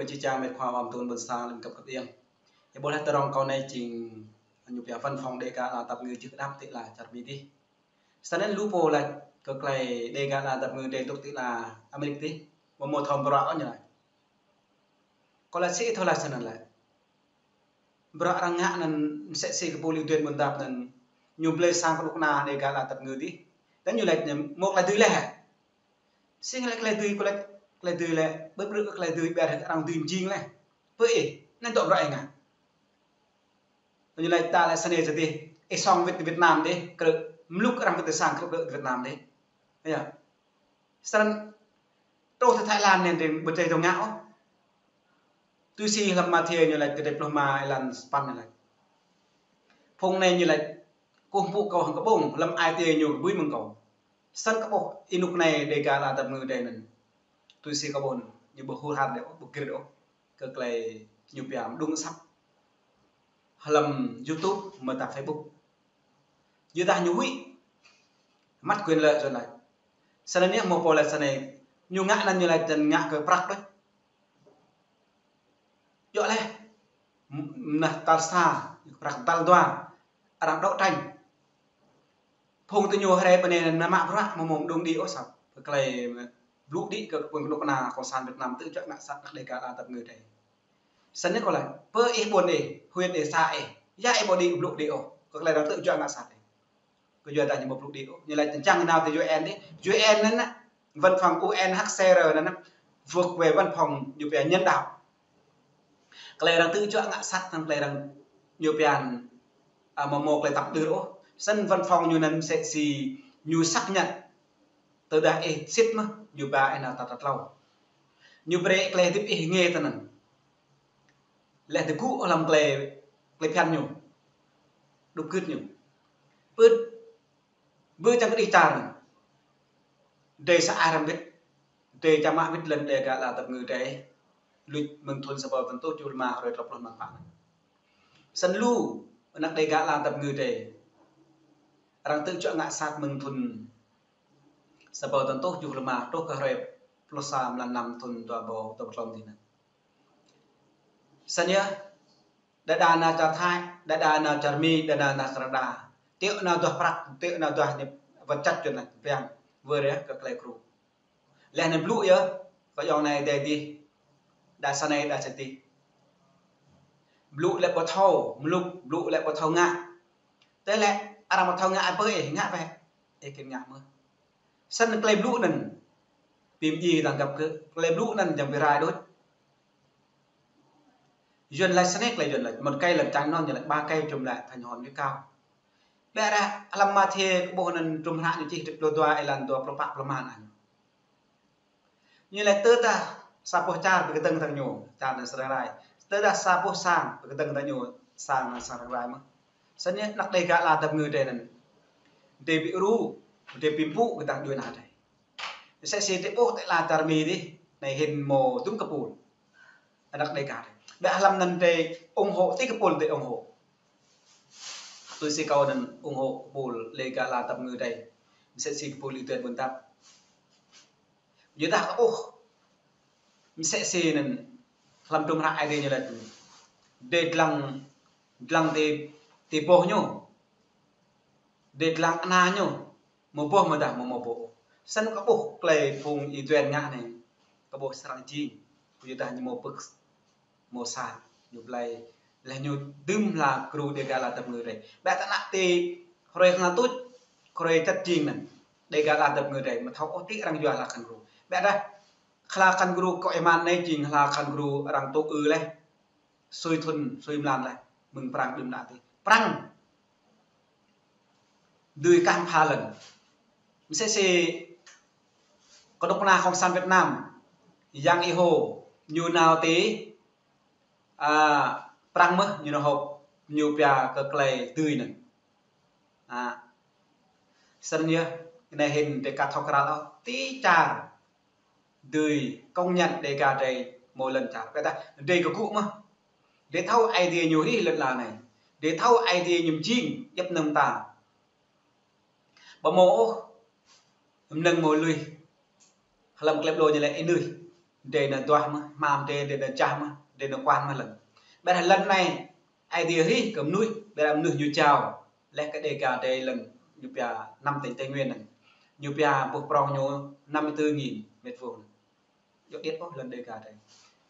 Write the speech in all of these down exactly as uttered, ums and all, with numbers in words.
Či čang met khua ƀăm tun ƀôn sang lăm kăp kăp iăng. Ih ƀuh laih tơrong kâo anai jing ñu pia văn phòng Dega Ala Dap Ngư jưh kơdăp tơ ala čar Mi dih. Snăn lu pô lač kơ klei Dega Ala Dap Ngư dih dôk tơ ala Amêrik dih. Mâo mâo thâo bruă ôh ñu lač. Kâo lač sĭ thâo lač snăn lač. Bruă arăng ngă anăn msĕ si kơ pô Liu Duen ƀuôn Dap anăn ñu blei sang kơ đŭk kơna Dega Ala Dap Ngư dih. Anăn ñu lač ñu mâo klei dưi leh. Sĭ lač klei dưi, kâo lač klei dưi leh, ƀơ̆t ƀrư̆ kơ klei dưi ƀiă arăng dưi mjing leh. Pơ ih, anăn dŏ bruă ih ngă. Ñu lač ta lač snei čơ dih, ih song wĭt Việt Nam dih, krư̆ mluk arăng wĭt sang krư̆ Việt Nam dih. Ơ yơh. Snăn truh tơ Thái Lan anăn dih ƀu djai dŏ ngă ôh. Tui si hlăm Mathiơ ñu lač kdrêč pluh êma êlan sapăn ñu lač. Phung anei ñu lač kơkuh pơpŭ kâo hăng kƀông, hlăm ai tiê ñu kơ ƀui mơ̆ng kâo. Snăn kâo ƀuh ênuk anei Dega Ala Dap Ngư dih anăn. Tui si kâo ƀuh ñu ƀu hur har dih ôh, ƀu gĭr ôh kơ klei ñu pia mđung asăp hlăm YouTube mơ̆ ta Facebook. Yua dah ñu huĭ, mất quyền lợi ñu lač. Snăn yơh mâo pô lač snei, ñu ngă anăn ñu lač anăn ngă kơ prăk đôč. Djŏ leh. M-, mnah tal sa, prăk tal dua. Arăng đấu tranh. Phung tơ ñu hrơi pơ anei anăn mă bruă mâo mâo mđung đĭ ôh săp. Kơ klei blŭ đĭ kơ phung kơnuk kơna cộng sản Việt Nam tŭ juă ngă sat anak Dega Ala Dap Ngư dih. Snăn kâo lač, pơ ih ƀuôn ih, huyện ih, xã ih, ya ih ƀu đĭ blŭ đĭ ôh, kơ klei arăng tŭ juă ngă sat ih. Kơ yua dah ñu ƀu blŭ đĭ ôh. Ñu lač čang nao tơ U N dih. U N anăn, văn phòng U N H C R anăn, thuộc về văn phòng ñu pia nhân đạo. Klei arăng tŭ juă ngă sat hăng klei arăng ñu pia, a, mâo mâo klei tăp đưr ôh. Snăn văn phòng ñu anăn msĕ si ñu xác nhận. Tơdah ih sĭt mơh, ñu ba ih nao tal tal tlâo. Ñu brei klei hdĭp ih ngă tơ anăn. Leh tơgŭ hlăm klei, klei phiăn ñu. Đup gưt ñu. Pưt, ƀơ čang kơđi čar anăn. Dih sa ai răm wĭt. Dih čang mă wĭt lăn Dega Ala Dap Ngư dih. Luč mơ̆ng thŭn sa ƀâo tăn tŭ juh lima hrơi tlâo pluh mlan pă anăn. Snăn lu, anak Dega Ala Dap Ngư dih. Arăng tŭ juă ngă sat mơ̆ng thŭn sa ƀâo tăn tŭ juh lima truh kơ hrơi pluh sa mlan năm thŭn dua ƀâo dua pluh tlâo dih anăn. Snăn yơh, đa đa nao čar Thái, đa đa nao čar Mi, đa đa nao Canada. Tŭ nao duah prăk, tŭ nao duah ñu vật chất čun lač, biang, wơr yơh kơ klei gru. Leh anăn blŭ yơh, kơ ayŏng anei adei dih, đa sa anei đa sa dih. Blŭ lĕ ƀu thâo mluk, blŭ lĕ ƀu thâo ngă. Tơlơi arăng ƀu thâo ngă pơ ih, ngă bĕ. Ih kĭn ngă mơh. Snăn klei blŭ anăn. Bi mdjiê tăng găp kơ klei blŭ anăn jing bi rai đôč. Yuăn lač snei klei Yuăn lač, một cây làm trắng non, ñu lač ba cây trùm lại thành hòn núi cao. Ƀiădah hlăm Mathiơ kâo ƀuh anăn trŭm hră ñu čih kdrêč pluh dua êlan dua pluh pă pluh êma anăn. Ñu lač tơdah sa boh čar bi kdơ̆ng tơ ñu, čar anăn srăng rai. Tơdah sa boh sang bi kdơ̆ng tơ ñu, sang anăn srăng rai mơh. Snăn yơh anak Dega Ala Dap Ngư dih anăn. Dih bi ru, dih bi mpŭ kơ dăng djuê ana dih. Msĕ si dih ƀuh tơ ala čar Mi dih, anei hĭn mâo dŭm kpul. Anak Dega dih. Ƀiădah hlăm anăn dih ủng hộ, ti kpul dih ủng hộ. Tui si kâo anăn ủng hộ kpul Dega Ala Dap Ngư dih. Msĕ si kpul Liu Duen ƀuôn Dap. Yua dah kâo ƀuh. Msĕ si anăn hlăm trŭm hră Aê Diê ñu lač. Dih dlăng, dlăng ti, ti boh ñu. Dih dlăng ana ñu. Mâo boh mơ̆ dah mâo mâo boh. Snăn kâo ƀuh klei phung Liu Duen ngă anei. Kâo ƀuh srăng jing. Yua dah ñu mâo pơ̆k mâo sa, ñu blei, leh ñu dưm hla gru Dega Ala Dap Ngư dih. Ƀiădah tơ anăp ti hrơi hngah tuč, hrơi čăt jing anăn. Dega Ala Dap Ngư dih, mâo thâo ôh ti arăng yua hla kăn gru. Ƀiădah hla kăn gru kơ êman anei jing hla kăn gru arăng tŭ ư leh. Sui thŭn, sui mlan leh. Mơ̆ng Prăng đưm đă ti. Prăng. Dưi kah pha lăn. Msĕ si kơnuk kơna Cộng sản Việt Nam, Yang Iho, ñu nao ti, a, Prăng mơh, ñu nao họp, ñu pia kơ klei dưi anăn. A, snăn yơh, anei hĭn dih ka thâo kral ôh, ti čar dưi công nhận Dega dih mâo lăn čar. Ƀiădah dih kơgŭ mơh. Dih thâo Aê Diê ñu rĭh lăn ala anei. Dih thâo Aê Diê ñu mjing djăp mnơ̆ng mta. Ƀu mâo ôh mnơ̆ng mâo lui. Hlăm klep lô ñu lač ênưih. Drơi nao duah mơ̆n, hmam drơi, drơi nao jah mơ̆n, drơi nao kuan mơ̆n lĕ. Ƀiădah lŏn anai, Aê Diê hrih kơ mơnuih, ƀiădah mơnuih ñu jao. Laih kơ Dega drơi lŏn ñu pia năm tỉnh Tây Nguyên anŭn. Ñu pia boh prong ñu năm mươi tư nghìn mét vuông. Djơ̆ điêt ôh lŏn Dega drơi.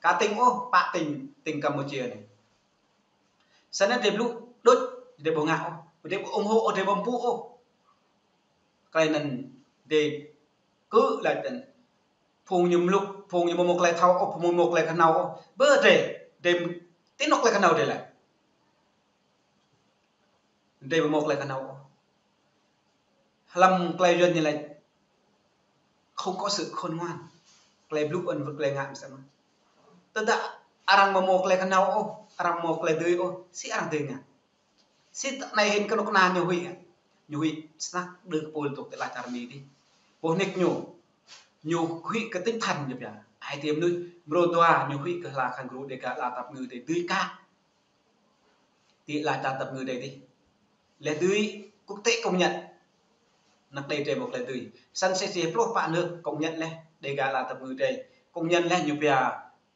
Ka tỉnh ôh, pă tỉnh, tỉnh Campuchia anai. Sĭt nik drơi blŭ đôč, drơi ƀu ngă ôh, drơi ƀu ủng hộ ôh, drơi ƀu mpŭ ôh. Kơ anŭn drơi kơ laĭ tăn. Phung ñu mlŭk, phung ñu ƀu mâo tơlơi thâo ôh, phung ƀu mâo tơlơi kơnâo ôh. Bơ drơi, drơi tui anŭn tơlơi kơnâo drơi laĭ. Drơi ƀu mâo tơlơi kơnâo ôh. Hlăm tơlơi Yuan ñu laĭ không có sự khôn ngoan. Tơlơi blŭ ôn wơ̆t tơlơi ngă mơsĕ mơ̆n. Tơdah arăng ƀu mâo tơlơi kơnâo ôh, arăng ƀu mâo tơlơi dưi ôh, si arăng dưi ngă. Sĭt anai hĭn kơnuk kơna ñu huĭ. Ñu huĭ snăk đơ kơpul tŭk tơlơi čar Mi dih. Boh nik ñu. Ñu huĭ kơ tinh thần ñu pia. Ai tiêm nuih, mrô dua ñu huĭ kơ hla khăn gru Dega ala tăp ngư drơi dưi kă. Ti ala čar tăp ngư drơi dih. Laih dưi quốc tế công nhận. Năk đe drơi mâo tơlơi dưi. Sĭt sĭt pluh pă nước công nhận laih Dega ala tăp ngư drơi. Công nhận laih ñu pia,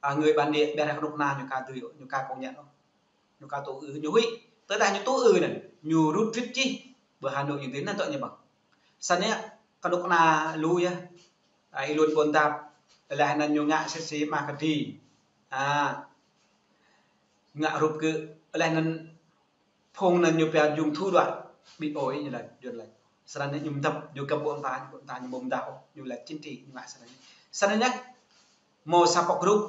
à, người bản địa ƀiădah kơnuk kơna ñu ka dưi, ñu ka công nhận. Ñu ka tŭ ư, ñu huĭ. Tơdah ñu tŭ ư anŭn, ñu rŭt rĭt čih. Ƀơi Hà Nội ñu dưi anŭn tŏ ñu ƀơ̆ng. Sĭt nik kơnuk kơna lu yơh. À, ih lŏn Ƀôn Dap. Laih anŭn ñu ngă sĭt sĭt mă kơđi. À, ngă rup kơ, laih anŭn phung anŭn ñu pia dùng thủ đoạn. Ƀu ôh ñu laĭ, Yuan laĭ. Sĭt nik ñu mơdăp, ñu kơp ƀôn ta, ƀôn ta ñu ƀu mơdăp ôh, ñu laĭ chính trị, ñu ngă sĭt nik. Sĭt nik, mâo sa pŏk group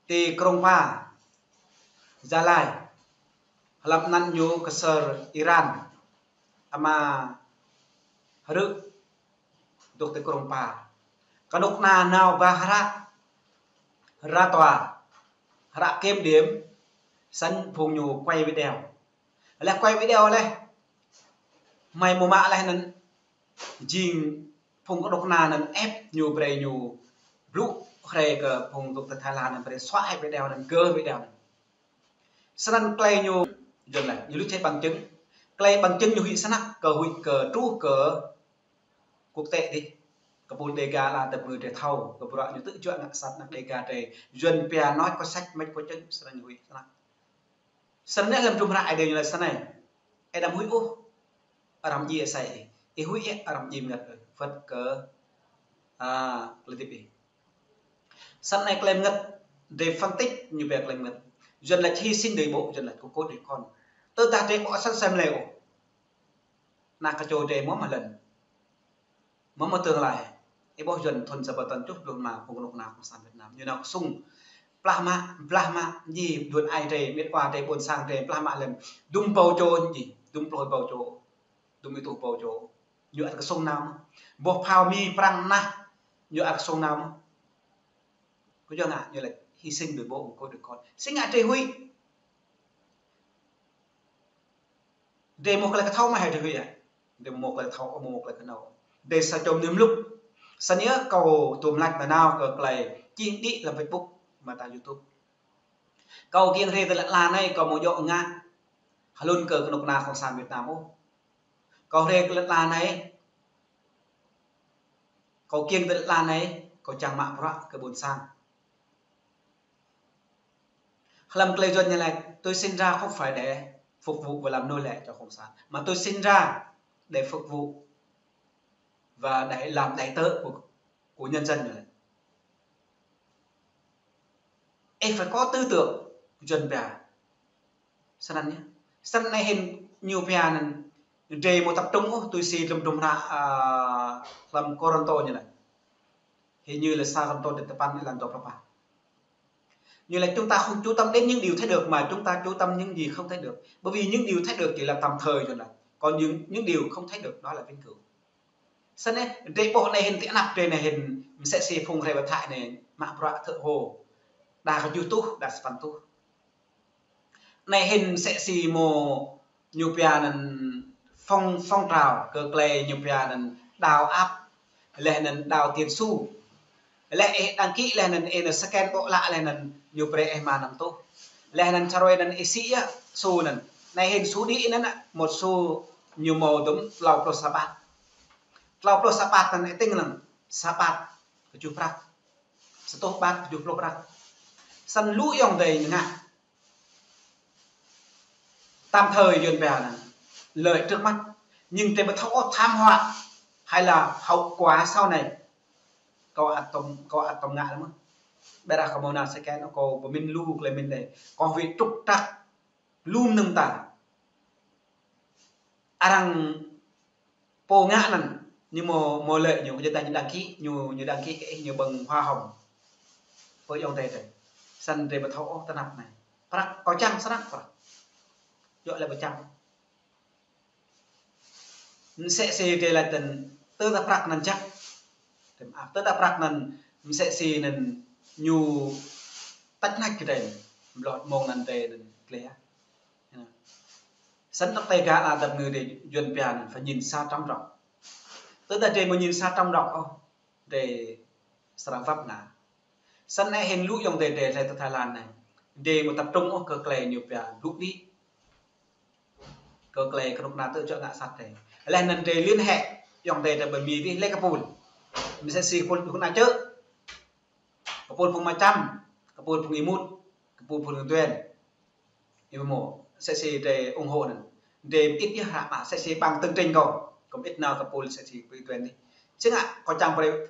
ti Krông Pa, Gia Lai. Hlăm anŭn ñu kơsơr Iran, ama hrư̆ dŏ ti Krông Pa. Kơnuk kơna nao ba hră, hră tòa, hră kiểm điểm, sĭt phung ñu quay video. Laih quay video laih, hmâo mơ̆ mă laih anŭn, jing phung kơnuk kơna anŭn ĕp ñu brơi ñu blŭ hrơi kơ phung dŏ ti Thái Lan anŭn brơi xóa hĭ video anŭn, gơ video anŭn. Sĭt nik tơlơi ñu, Yuan laĭ, ñu lui čeh bằng chứng. Tơlơi bằng chứng ñu huĭ snăk, kơ huĭ kơ truh kơ quốc tế dih. Kơpul Dega ala tăp ngư drơi thâo, kơ bruă ñu tŭ juă ngă sat năk Dega drơi. Yuan pia nói có sách mách có chứng, sĭt nik ñu huĭ snăk. Sĭt nik hlăm trum hră Aê Diê ñu laĭ sĭt nik. Ih đăm huĭ ôh, arăng djai asơi ih. Ih huĭ ih, arăng djai mơngăt ih. Wơ̆t kơ, à, tơlơi hơdip ih. Sĭt nik tơlơi mơngăt, drơi phân tích ñu pia tơlơi mơngăt. Yuan laĭ hy sinh đời bố, Yuan laĭ của cốt để con. Tơdah drơi ƀu săn sem lĕ ôh. Ană kơ čô drơi mơ̆ mă lŏn. Mơ̆ mă tương lai. Ih ƀuh Yuan thun sa rơbâo tơ̆n tơjuh pluh rơma phung kơnuk kơna cộng sản Việt Nam. Ñu nao kơsŭng. Plah mă, plah mă, ñu đuaĭ ai drơi, mĕt wa drơi, ƀôn sang drơi, plah mă lĕ. Dŭm rơbâo čô ñu, dŭm pluh rơbâo čô. Dŭm êtuh rơbâo čô. Ñu ăt kơsŭng nao mơ̆. Boh phao Mi Prăng anai, ñu ăt kơsŭng nao mơ̆. Kơ yua ngă ñu laĭ hy sinh đời bố, của cốt để con. Si ngă drơi huĭ. Drơi mâo tơlơi kơthâo mơ̆ hă drơi huĭ ah. Drơi mâo tơlơi thâo, mâo tơlơi kơnâo. Drơi sa čô mơnuih mlŭk. Sĭt nik kâo tŭm lač nanao kơ tơlơi čih đĭ hlăm Facebook, mơta YouTube. Kâo kiăng rai tơlơi ala anai, kâo mâo djơ̆ ngă hlŭn kơ kơnuk kơna cộng sản Việt Nam ôh. Kâo rai tơlơi ala anai, kâo kiăng tơlơi ala anai, kâo čang mă bruă kơ ƀôn sang. Hlăm tơlơi Yuan ñu laĭ, tôi sinh ra không phải để phục vụ và làm nô lệ cho cộng sản, mà tôi sinh ra để phục vụ và để làm đại tớ của, của nhân dân ñu laĭ. Ih phải có tư tưởng Yuan pia. Sĭt nik. Sĭt nik hĭn ñu pia anŭn drơi mâo tập trung ôh, tui si hlăm trum hră, à, hlăm Kôrintô ñu laĭ. Hình như là sa Kôrintô dêh tơpăn, êlan dua pluh pă. Ñu laĭ chúng ta không chú tâm đến những điều thấy được mà chúng ta chú tâm những gì không thấy được. Bởi vì những điều thấy được chỉ là tạm thời thôi là. Còn những, những điều không thấy được đó là vĩnh cửu. Sĭt nik, drơi ƀuh anai hĭn ti anăp drơi anai hĭn, mơsĕ si phung hrơi ƀă thai anai, mă bruă thợ hồ. Đa kơ tơjuh tuh, đa sapăn tuh. Anai hĭn mơsĕ si mâo ñu pia anŭn phong, phong trào kơ tơlơi ñu pia anŭn đao áp, laih anŭn đao tiền xu. Laih ih đăng ký laih anŭn ih nao scan ƀô̆ lă laih anŭn ñu brơi ih rơma năm tuh. Laih anŭn čơrui anŭn ih sĭ yơh xu anŭn. Anai hĭn xu đĭ anŭn, một xu ñu mâo dŭm tlâo pluh sa bát. Tlâo pluh sa bát anŭn ih tĭng anŭn, sa bát kơjuh prăk. Sa rơtuh păt tơjuh pluh prăk. Săn lu ayŏng adơi ngă. Tạm thời Yuan pia anŭn lợi trước mắt. Nhưng drei ƀu thâo ôh thảm họa hay là hậu quả sau này. Kâo ăt tŏm, kâo ăt tŏm ngă lăm mơ̆n. Ƀiădah kâo mơ̆ng anai sĕ kơ anŭn kâo pơmĭn lu klei mĭn đei. Kâo huĭ trục trặc lu mơnơ̆ng ta. Arăng pô ngă anŭn, ñu mơ̆, mơ̆ lĕ ñu, kơ jơ̆ ta ñu đăng ký, ñu, ñu đăng ký kơ ih, ñu ƀơ̆ng hoa hồng. Pơ ayŏng adơi drei. Săn drei ƀu thâo ôh tơnap anai. Prăk, kâo čang snăk prăk. Yua lĕ ƀu čang. Msĕ si drei laĭ tơ̆n, tơdah prăk anŭn jăk. Tơdah prăk anŭn, msĕ si anŭn ñu tăč nač kơ drei. Blŏ mơ̆ng anŭn drei anŭn klei. Săn tŏk tê gah la dăp ngư drei Yuan pia anŭn phải nhìn xa trông rộng. Tơdah drei ƀu nhìn xa trông rộng ôh, drei srăng vấp ngã. Săn anai hĭn lu ayŏng adơi drei hlơi tơ Thái Lan anai. Drei ƀu tập trung ôh kơ klei ñu pia blŭ đĭ. Kơ klei kơnuk kơna tơjuă ngă sat drei. Laih anŭn drei liên hệ ayŏng adơi drei ƀơi Mi dih lĕ kơpul. Msĕ si kơpul kơnuk kơna čư̆. Kơpul phung mơčăm, kơpul phung ih mŭt, kơpul phung ih tuen. Ih mơ̆, msĕ si drei ủng hộ anŭn. Drei mơit yơh hră mă, msĕ si ƀăng tơ̆ng tring kâo. Kâo mơit nao kơpul msĕ si ih tuen dih. Sĭt ngă, kâo čang brơi,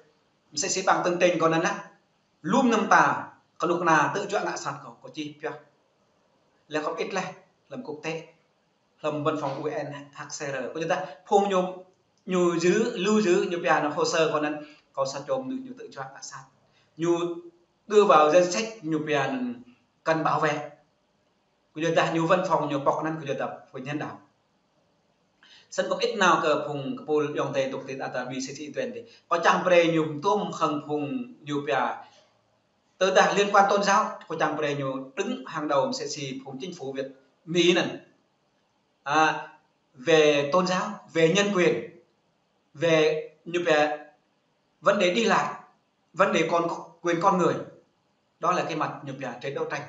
msĕ si ƀăng tơ̆ng tring kâo anŭn lah. Lu mơnơ̆ng ta, kơnuk kơna tơjuă ngă sat kâo, kâo čih pioh. Lĕ kâo mơit leh, lăm quốc tế. Lăm văn phòng U N H C R. Kâo jơ̆ ta, phung ñu, ñu giữ, lưu giữ, ñu pia anŭn hồ sơ kâo anŭn, kâo sa čô mơnuih ñu tơjuă ngă sat. Ñu đưa vào danh sách ñu pia anŭn cần bảo vệ. Kâo jơ̆ ta ñu văn phòng ñu pŏk anŭn kâo jơ̆ ta phung nhân đạo. Săn kâo mơit nao kơ phung kơpul ayŏng adơi dŏ ti ata ƀi sĭt ih tuen dih. Kâo čang brơi ñu tŏm hăng phung ñu pia. Tơdah liên quan tôn giáo, kâo čang brơi ñu đứng hàng đầu msĕ si phung chính phủ Việt, Mi anŭn. À, về tôn giáo, về nhân quyền, về ñu pia vấn đề đi lại, vấn đề con, quyền con người. Đó là cái mặt ñu pia drei đấu tranh.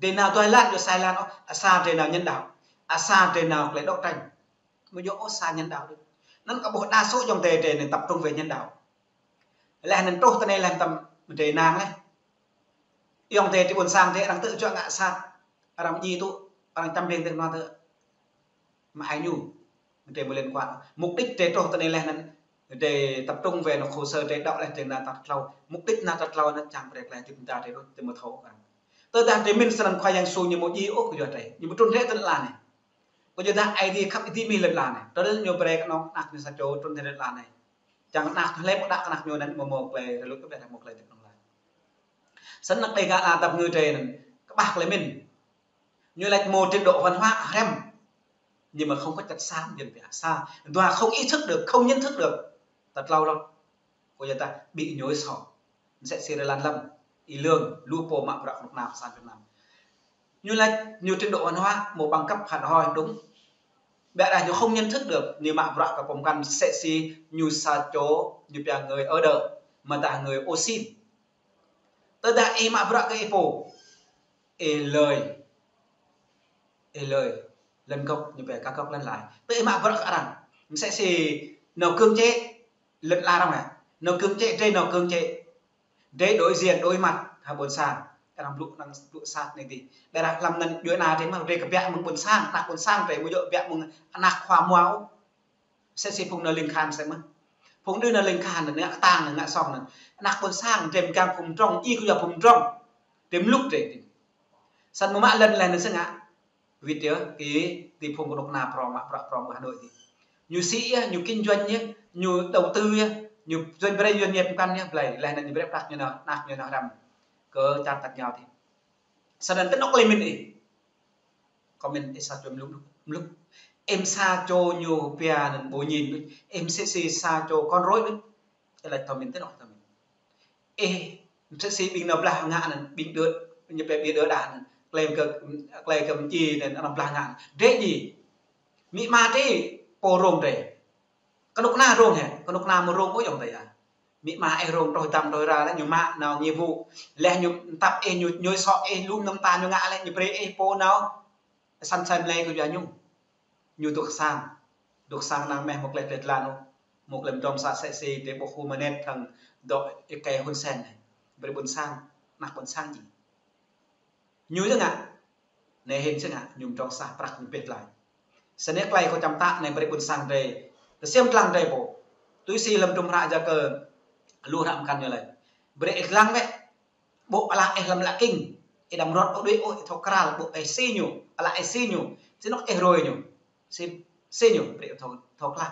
Drei nao dui lan, dui sai lan ôh, asar drei nao nhân đạo, asar drei nao klei đấu tranh. Ƀu djơ̆ ôh sa nhân đạo đôč. Anŭn kơ ƀuh đa số ayŏng adơi drei anŭn tập trung về nhân đạo. Laih anŭn truh tơ anai laih tăm drei nao laih. Ayŏng adơi drei ƀôn sang drei arăng tơjuă ngă sat. Arăng djai tŭ, arăng čăm ƀing tơ̆ng nua tơ. Mă ai ñu. Drei ƀu liên quan. Mục đích drei truh tơ anai laih anŭn. Drei tập trung về anŏ hồ sơ drei đŏk laih drei nao ta tlâo. Mục đích nao ta tlâo anŭn čang brơi klei djŭp mơta drei đôč, drei mơ̆ thâo kơ. Tơdah drei mĭn srăng Khua Yang Yêsu ñu mơ̆ djai ôh kơ yua drei. Ñu mơ̆ trŭn hrĕ tơ lŏn anai. Kơ yua dah Aê Diê khăp ih dĭ mih lŏn anai. Tơdah ñu brơi kơ anŏ anak ñu sa čô trŭn hrĕ tơ lŏn anai. Čang anak hlơi mơ̆ đăo kơ anak ñu anŭn mơ̆ mâo klei rơlŭk kơ ƀiă mâo klei djŏp nong lai. Săn anăk đe gah la dăp ngư drei anŭn kơƀah klei mĭn. Ñu laĭ mâo trình độ văn hóa hrăm. Nhưng mà không có chất xám, Yuan pia sa. Dua không ý thức được, không nhận thức được. Ta tlâo lŏ. Kơ yua ta ƀu ñu sô. Msĕ si rơlan lăm. Ih lương, lu pô mă bruă kơnuk kơna pơ sang Việt Nam. Ñu laĭ ñu trình độ văn hóa, mâo bằng cấp hẳn hoi đúng. Ƀiădah ñu không nhận thức được, ñu mă bruă kơ pơmkăn msĕ si ñu sa čô, ñu pia người ở đợ, mơ̆ dah người ô xin. Tơdah ih mă bruă kơ ih pô, ih lơi. Ih lơi. Lŏn gốc ñu pia kơ gốc lŏn lai. Tơ ih mă bruă kơ arăng. Msĕ si nao cưỡng chế lŏn la arăng mơ̆. Nao cưỡng chế, drei nao cưỡng chế. Drei đối diện, đối mặt, hăng ƀôn sang. Arăng blŭ, arăng blŭ sat anai dih. Ƀiădah lăm anŭn djuai ania drei mơ̆, drei kơ biă mơ̆ng ƀôn sang, anak ƀôn sang drei ƀu djơ̆ biă mơ̆ng anak khua mua ôh. Msĕ si phung nao ling khan msĕ mơ̆n. Phung đưm nao ling khan anŭn, ngă tang anŭn, ngă song anŭn. Anak ƀôn sang drei mơ̆ kiăng phung mdrŏng, ih kơ yua phung mdrŏng. Drei mlŭk drei. Săn mơ̆ mă lŏn laih anŭn sĕ ngă. Wĭt yơh, kơ ti phung kơnuk kơna prŏng, mă bruă prŏng ƀơi Hà Nội dih. Ñu sĭ yơh, ñu kinh doanh yơh, ñu đầu tư yơh, ñu join brei doanh nghiệp mơkăn yơh, blei, laih anŭn ñu brei prăk ñu nao, anak ñu nao hrăm. Kơ čar tač rơngiao dih. Săn anŭn tơ anŏ klei mĭn ih. Kơ mĭn ih sa čô mlŭk, mlŭk. Ih sa čô ñu pia anŭn ƀu ñin đôč. Ih msĕ si sa čô con rối đôč. Ih laĭ thâo mĭn tơ anŏ thâo mĭn. Ih, msĕ si ƀing nao blah ngă anŭn, ƀing đơ, ñu pia ƀing đơ đah anŭn. Klei kơ, klei kơ mơ̆ djai anŭn, nao blah ngă anŭn. Drei djai. Amĭ ama drei, pô rông drei. Kơnuk kơna rông hĕ, kơnuk kơna mơ̆ rông ôh ayŏng adơi ah. Amĭ ama ih rông truh dăm truh rai laih ñu mă nao nghĩa vụ. Laih ñu tăp ih ñu, ñu sŏ ih lu mơnơ̆ng ta ñu ngă laih ñu brơi ih pô nao. Săn sai mlei kơ yua ñu. Ñu dŏ kơ sang. Dŏ kơ sang năng mơ̆ mâo klei klei tlan ôh. Mâo klei mdrŏng sa sĕ si drei ƀuh hu mơnet hăng dŏ ih kơ Hun Sen anai. brơi ƀôn sang, ană ƀôn sang či. Ñu yơh ngă, anai hĭn yơh ngă, ñu mdrŏng sah prăk ñu pĕ tơlơi. Snei tơlơi kâo čăm tă anai brơi ƀôn sang drei, tơsiam lăng drei pô. Tui si lăm tum hră Yakơ, lu hră mơkăn ñu laĭ. Brơi ih lăng bĕ, ƀô̆ ala ih lăm lăng king, ih đăm rot ôh đuaĭ ôh, ih thâo krăl, ƀô̆ ih si ñu, ala ih si ñu, si anŏ ih rơi ñu, si, si ñu, brơi thâo, thâo klă.